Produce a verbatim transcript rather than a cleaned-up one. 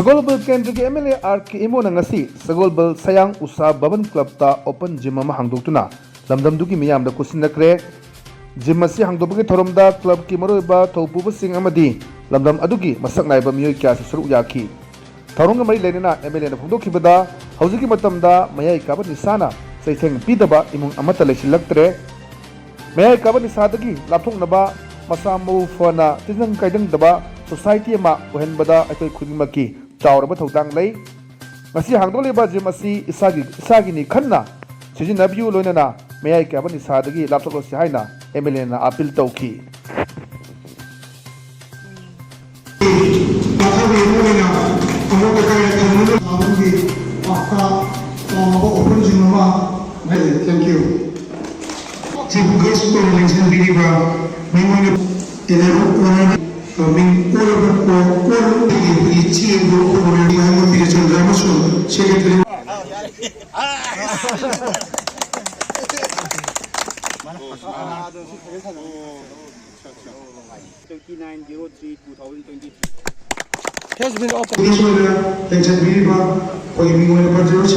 ꯁꯒꯣꯜꯕꯜ ꯀꯦꯟꯗ꯭ꯔꯒꯤ M L A R K ꯏꯃꯣꯅ ꯉꯁꯤ ꯁꯒꯣꯜꯕꯜ ꯁꯌꯥꯡ ꯎꯁꯥ ꯚꯕꯟ ꯀ꯭ꯂꯕꯇ open gym ꯑꯃ ꯍꯥꯡꯗꯣꯛꯇꯨꯅ ꯂꯝꯗꯝꯗꯨꯒꯤ ꯃꯤꯌꯥꯝꯗ ꯈꯨꯠꯁꯤꯟꯅꯈ꯭ꯔꯦ꯫ Gym ꯑꯁꯤ ꯍꯥꯡꯗꯣꯛꯄꯒꯤ ꯊꯧꯔꯝꯗ ꯀ꯭ꯂꯕꯀꯤ ꯃꯔꯨꯑꯣꯏꯕ ꯊꯧꯄꯨꯕꯁꯤꯡ ꯑꯃꯗꯤ ꯂꯝꯗꯝ ꯑꯗꯨꯒꯤ ꯃꯁꯛ ꯅꯥꯏꯕ ꯃꯤꯑꯣꯏ ꯀꯌꯥꯁꯨ ꯁꯔꯨꯛ ꯌꯥꯈꯤ꯫ ꯊꯧꯔꯝꯒ ꯃꯔꯤ ꯂꯩꯅꯅ M L A ꯅ ꯐꯣꯡꯗꯣꯛꯈꯤꯕꯗ, ꯍꯧꯖꯤꯛꯀꯤ ꯃꯇꯝꯗ ꯃꯌꯥꯏ ꯀꯥꯕ ꯅꯤꯁꯥꯅ ꯆꯩꯊꯦꯡ ꯄꯤꯗꯕ ꯏꯃꯨꯡ ꯑꯃꯠꯇ ꯂꯩꯁꯤꯜꯂꯛꯇ꯭ꯔꯦ꯫ ꯃꯌꯥꯏ ꯀꯥꯕ ꯅꯤꯁꯥꯗꯒꯤ ꯂꯥꯞꯊꯣꯛꯅꯕ, ꯃꯁꯥ ꯃꯎ ꯐꯅ ꯇꯤꯟꯖꯪ ꯀꯥꯏꯖꯪꯗꯕ society ꯑꯃ ꯑꯣꯏꯍꯟꯕꯗ ꯑꯩꯈꯣꯏ ꯈꯨꯗꯤꯡꯃꯛꯀꯤ ꯆꯥꯎꯔꯕ ꯊꯧꯗꯥꯡ ꯂꯩ꯫ ꯉꯁꯤ ꯍꯥꯡꯗꯣꯛꯂꯤꯕ gym ꯑꯁꯤ ꯏꯁꯥꯒꯤ, ꯏꯁꯥꯒꯤꯅꯤ ꯈꯟꯅ ꯁꯤꯖꯤꯟꯅꯕꯤꯌꯨ, ꯂꯣꯏꯅꯅ ꯃꯌꯥꯏ ꯀꯥꯕ ꯅꯤꯁꯥꯗꯒꯤ ꯂꯥꯞꯊꯣꯛꯂꯁꯤ ꯍꯥꯏꯅ M L A ꯅ appeal ꯇꯧꯈꯤ꯫ ꯃꯊꯪꯒꯤ ꯑꯣꯏꯅ ꯑꯃꯨꯛ ꯑꯩꯈꯣꯏ ꯊꯝꯅꯕ ꯊꯥꯕꯒꯤ ꯄꯥꯛꯇ ꯆꯥꯎꯔꯕ open gym ꯑꯃ ꯂꯩ꯫ Thank you꯫ ꯆꯤꯐ ꯒꯦꯁ ꯑꯣꯏꯅ ꯂꯦꯡꯁꯤꯟꯕꯤꯔꯤꯕ ꯃꯤꯉꯣꯟꯗ ꯏꯂꯦꯚꯦꯟ ꯑꯣꯅꯔ ꯃꯤꯡ ꯑꯣꯜꯂꯕ ꯀꯣ-, ꯑꯣꯜꯂꯕꯒꯤ ꯑꯩꯈꯣꯏꯒꯤ ꯆꯦ ꯑꯗꯨ ꯑꯣꯅꯔ ꯃꯌꯥꯝ ꯑꯃ ꯄꯤꯔꯦ꯫ ꯆꯟꯗ꯭ꯔ ꯑꯃꯁꯨꯡ secretary. Twenty-nine zero three two thousand twenty-three꯫ Has been opened꯫ Police ꯑꯣꯏꯅ ꯂꯦꯡꯁꯤꯟꯕꯤꯔꯤꯕ ꯑꯩꯈꯣꯏꯒꯤ ꯃꯤꯡ ꯑꯣꯏꯅ ꯄꯟꯖꯔꯣꯏ꯫